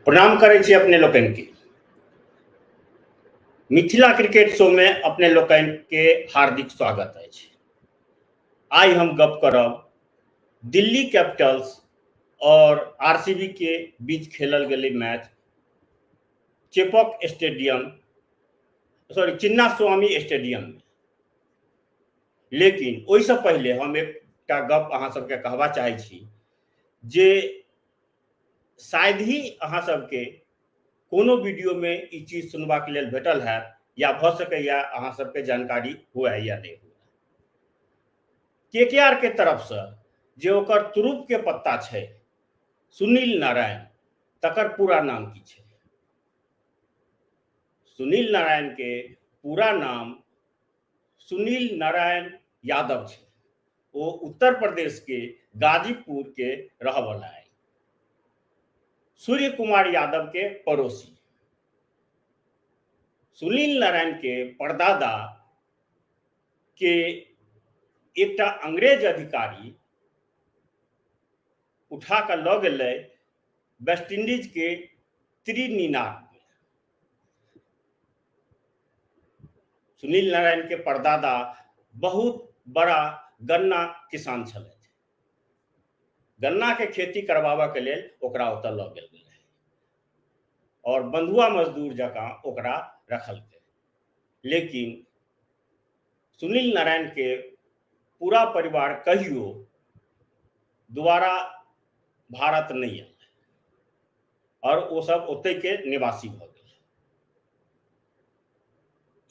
प्रणाम करै छी अपने लोकनि के। मिथिला क्रिकेट शो में अपने लोकनि के हार्दिक स्वागत अछि। आइ हम गप करब दिल्ली कैपिटल्स और आरसीबी के बीच खेलल गेलै match Chepauk stadium, sorry, Chinnaswamy stadium में। लेकिन ओहिसँ पहिले हम एकटा गप अहाँ सबके कहबा चाहै छी जे शायद ही अहाँ सबके कोनो वीडियोमे ई चीज सुनबाक लेल भेटल हैत या भऽ सकैए अहाँ सबके जानकारी हुए या नहि हुए। के आर के तरफसँ जे ओकर तुरुपके पत्ता छै सुनील नारायण, तकर पूरा नाम की छै? सुनील नारायण के पूरा नाम सुनील नारायण यादव छै। ओ उत्तर प्रदेश के गाजीपुर के रहवला है, सूर्य कुमार यादव के पड़ोसी। सुनील नारायण के परदादा के एकटा अंग्रेज अधिकारी उठा कऽ लऽ गेलै वेस्ट इंडीज के त्रिनिनाद। सुनील नारायण के परदादा बहुत बड़ा गन्ना किसान छलथि। गन्ना के खेती करबाबऽ के लेल ओकरा ओतऽ लऽ गेल गेलै और बंधुआ मजदूर जकाँ ओकरा रखलकै। लेकिन सुनील नारायण के पूरा परिवार कहियो दोबारा भारत नहि आयल और ओ सब ओतै के निवासी भऽ गेल।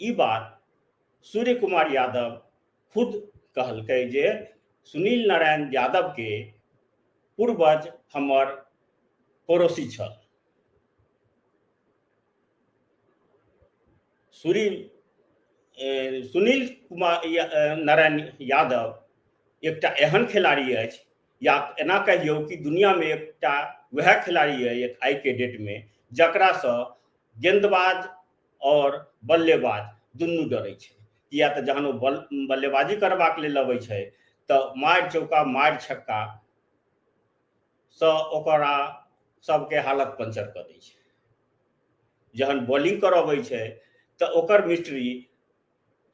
ई बात सूर्य कुमार यादव खुद कहलकै जे सुनील नारायण यादव के पूर्वज हमर पड़ोसी छल। सूर्य सुनील कुमार नारायण यादव एकटा एहन खिलाड़ी अछि, या एना कहियौ कि दुनियामे एकटा वएह खिलाड़ी अइ आइ के डेटमे जकरासँ गेंदबाज और बल्लेबाज दुनू डरै छै। किया तऽ जहन ओ बल बल्लेबाजी करबाक लेल अबै छै तऽ मारि चौका मारि छक्का सँ ओकरा सबके हालत पंचर कऽ दै छै। जहन बॉलिंग करऽ अबै छै तऽ ओकर मिस्ट्री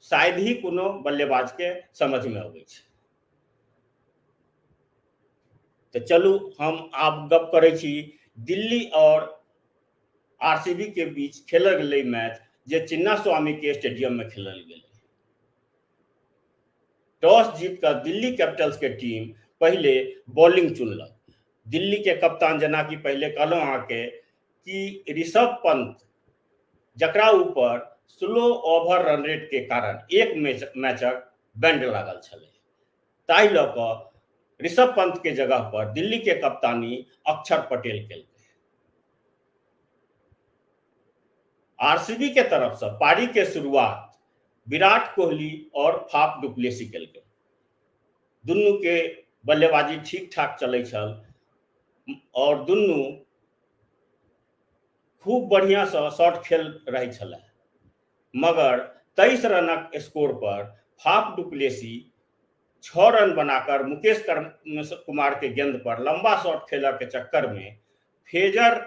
शायद ही कोनो बल्लेबाजके समझमे अबै छै। तऽ चलू हम आब गप करै छी दिल्ली और आरसीबी के बीच खेलल गेलै मैच जे चिन्ना स्वामी के स्टेडियम में खेलल गेलै। टॉस जीत कऽ दिल्ली कैपिटल्स के टीम पहिले बॉलिंग चुनलक। दिल्ली के कप्तान, जेनाकि पहिले कहलहुँ अहाँके कि ऋषभ पंत, जकरा ऊपर स्लो ओवर रन रेट के कारण एक मैचक बैंड लागल छलै, ताहि लऽ कऽ ऋषभ पंत के जगह पर दिल्ली के कप्तानी अक्षर पटेल केलकै। आरसीबी के तरफ से पारी के शुरुआत विराट कोहली और फाफ डुप्लेसी केलकै। दुनू के बल्लेबाजी ठीक ठाक चलै छल और दुनू खूब बढ़िआँसँ शॉट खेल रहै छलै, मगर 23 रनक स्कोर पर फाफ डुप्लेसी 6 रन बनाकर मुकेश कुमार के गेंद पर लंबा शॉट खेलऽ के चक्कर में फेजर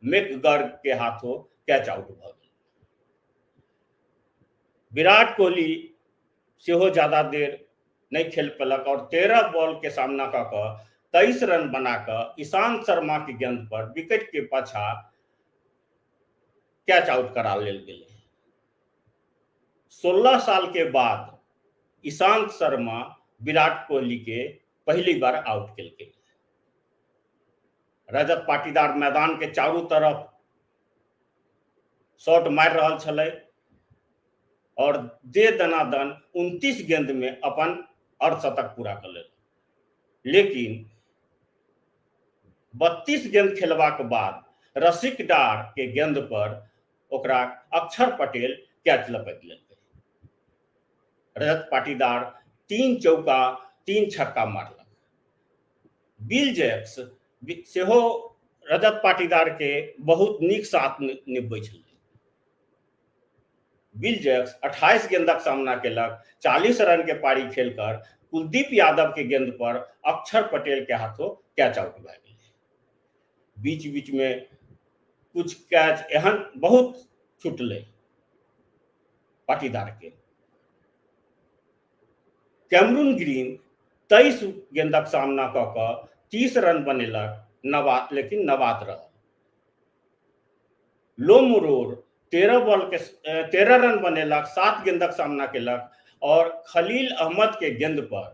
मैकगर्ग के हाथों कैच आउट भऽ गेल। विराट कोहली सेहो ज्यादा देर नहि खेल पेलक और 13 बॉल के सामना कऽ कऽ 23 रन बना कऽ ईशांत शर्मा के गेंद पर विकेट के पाछा कैच आउट करा लेल गेलै। 16 साल के बाद ईशांत शर्मा विराट कोहली के पहली बार आउट केलकै। रजत पाटीदार मैदान के चारू तरफ शॉट मारि रहल छलै और दे दनादन 29 गेंद में अपन अर्धशतक पूरा कर लेलक। लेकिन 32 गेंद खेलबाक बाद रसिक डार के गेंद पर ओकरा अक्षर पटेल कैच लपकि लेलकै। रजत पाटीदार 3 चौका 3 छक्का मारलक। बिल जैक्स सेहो रजत पाटीदार के बहुत नीक साथ निभबै छलै। बिल जैक्स 28 गेंदक सामना केलक, 40 रन के पारी खेलकर कुलदीप यादव के गेंद पर अक्षर पटेल के हाथों कैच आउट भए गेलै। बीच बीच में कुछ कैच एहन बहुत छुटलै पाटीदार के। कैमरून ग्रीन 23 गेंदक सामना कऽ कऽ 30 रन बनेलक, नवात, लेकिन नवात रहल। लोमरोर 13 बॉल के 13 रन बनेलक, 7 गेंदक सामना केलक और खलील अहमद के गेंद पर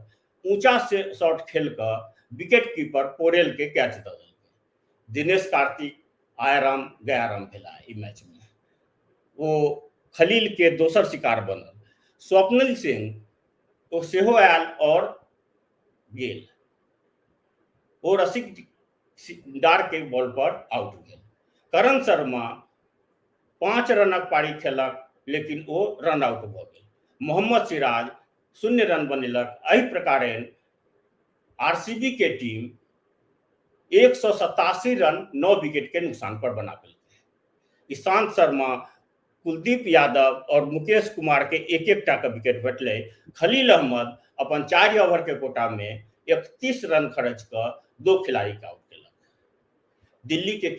ऊंचा से शॉट खेल कऽ विकेट कीपर पोरेल के कैच दऽ देलकै। दिनेश कार्तिक आयाराम गयाराम भेला ई मैच में, ओ खलील के दोसर शिकार बनल। स्वप्निल सिंह ओ सेहो आयल और गेल, ओ रसिक डार के बॉल पर आउट भेल। करण शर्मा 5 रनक पारी खेलक, लेकिन ओ रन आउट भऽ गेल। मोहम्मद सिराज 0 रन बनेलक। एहि प्रकारेण आरसीबी के टीम 187 रन 9 विकेट के नुकसान पर बना पेलकै। ईशांत शर्मा, कुलदीप यादव और मुकेश कुमार के एक एक टा के विकेट भेटलै। खलील अहमद अपन 4 ओवर के कोटा में 31 रन खर्च कऽ 2 खिलाड़ी के आउट केलक। दिल्ली के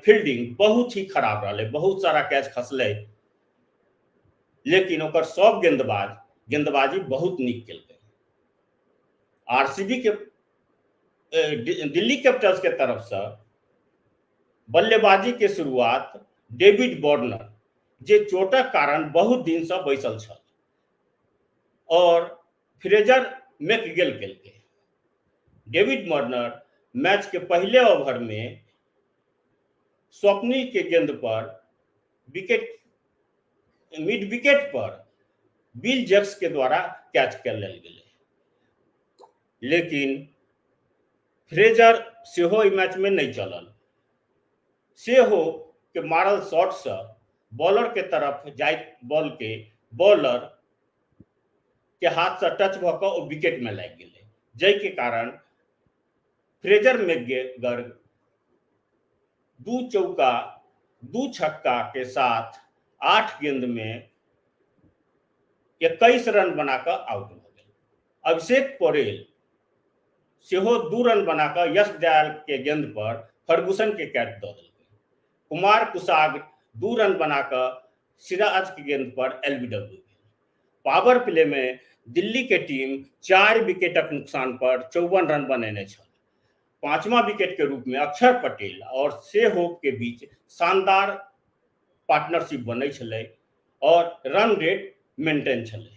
फील्डिंग बहुत ही खराब रहलै, बहुत सारा कैच खसलै, लेकिन ओकर सब गेंदबाज गेंदबाजी बहुत नीक केलकै। आरसीबी के दिल्ली कैपिटल्स के तरफ से बल्लेबाजी के शुरुआत डेविड वार्नर, जे चोटक कारण बहुत दिन से बैसल छल, और फ्रेजर मैकगेल केलकै। डेविड वार्नर मैच के पहले ओवर में स्वप्निल के गेंद पर विकेट मिड विकेट पर बिल जैक्स के द्वारा कैच कर लेल गेलै, लेकिन फ्रेजर सेहो एहि मैच में नहीं चलल। सेहो के मारल शॉट से बॉलर के तरफ जाइत बॉल के बॉलर के हाथ से टच भऽ कऽ ओ विकेट में लागि गेलै, जाहिके कारण फ्रेजर मैकगर्ग 2 चौका 2 छक्का के साथ 8 गेंद में 21 रन बनाकऽ आउट भऽ गेल। अभिषेक पोरेल सेहो 2 रन बनाकऽ यश दयाल के गेंद पर फर्गुसन के कैच दऽ देलकै। कुमार कुशाग 2 रन बनाकऽ सिराज के गेंद पर एलबीडब्ल्यू भेल। पावर प्ले में दिल्ली के टीम 4 विकेटक नुकसान पर 54 रन बनेने छल। 5वां विकेट के रूप में अक्षर पटेल और से होप के बीच शानदार पार्टनरशिप बनै छलै और रन रेट मेंटेन छलै।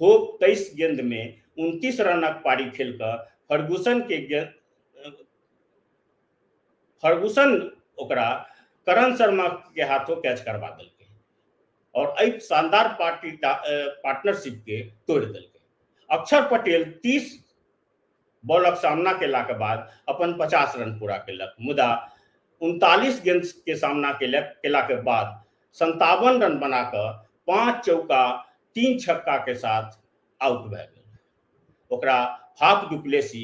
होप 23 गेंद में 29 रनक पारी खेल कऽ फर्गुसन के फर्गुसन ओकरा करण शर्मा के हाथों कैच करवा देलकै और एहि शानदार पार्टनरशिप के तोड़ि देलकै। अक्षर पटेल 30 बॉलक सामना केलाके बाद अपन 50 रन पूरा केलक, मुदा 39 गेंद के सामना केलाके बाद 57 रन बनाकऽ 5 चौका 3 छक्का के साथ आउट भए गेल। ओकरा हाफ डुप्लेसी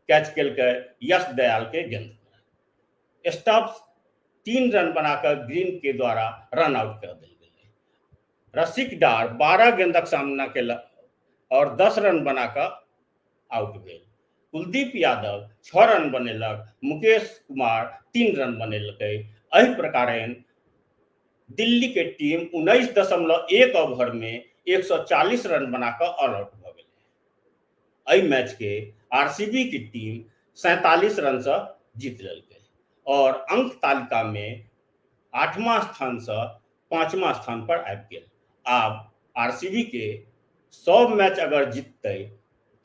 कैच केलकै यश दयाल के गेंद पर। स्टब्स 3 रन बनाकऽ ग्रीन के द्वारा रन आउट कर देल गेलै। रसिक डार 12 गेंदक सामना केलक और 10 रन बनाकऽ आउट भेल। कुलदीप यादव 6 रन बनेलक, मुकेश कुमार 3 रन बनेलकै। एहि प्रकारेण दिल्ली के टीम 19.1 ओवर में 140 रन बनाकऽ ऑल आउट भऽ गेलै। एहि मैच के आरसीबी की टीम 47 रन से जीत लेलकै और अंक तालिका में 8वां स्थान से 5वां स्थान पर आबि गेल। आब आरसीबी के सब मैच अगर जीततै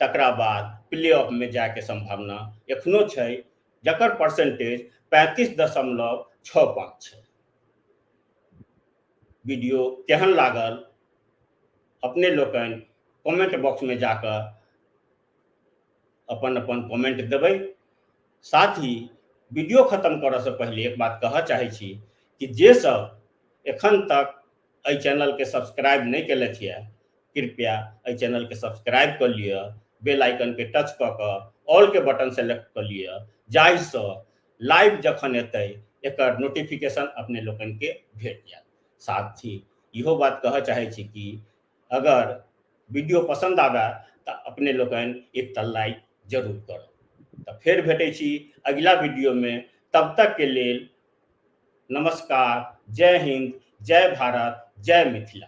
तकरा बाद प्ले ऑफ में जायके संभावना एखनो छै, जकर परसेंटेज 35.65 छै। वीडियो केहन लागल अपने लोकनि कमेंट बॉक्स में जाकऽ अपन अपन कमेंट देबै। साथ ही वीडियो खत्म करऽ से पहिले एक बात कहऽ चाहै छी कि जे सब एखन तक एहि चैनलके सब्सक्राइब नहि केलथि यऽ, कृपया एहि चैनलके सब्सक्राइब कऽ लिअ, बेल आइकनके टच कऽ कऽ ऑल के बटन सेलेक्ट कऽ लिअ, जाहिसँ लाइव जखन एतै एकर नोटिफिकेशन अपने लोकनिके भेट जायत। साथ ही इहो बात कहऽ चाहै छी कि अगर वीडियो पसन्द आबय तऽ अपने लोकनि एकटा लाइक जरूर करब। तऽ फेर भेटै छी अगिला वीडियोमे, तब तक के लेल नमस्कार, जय हिंद, जय भारत, जय मिथिला।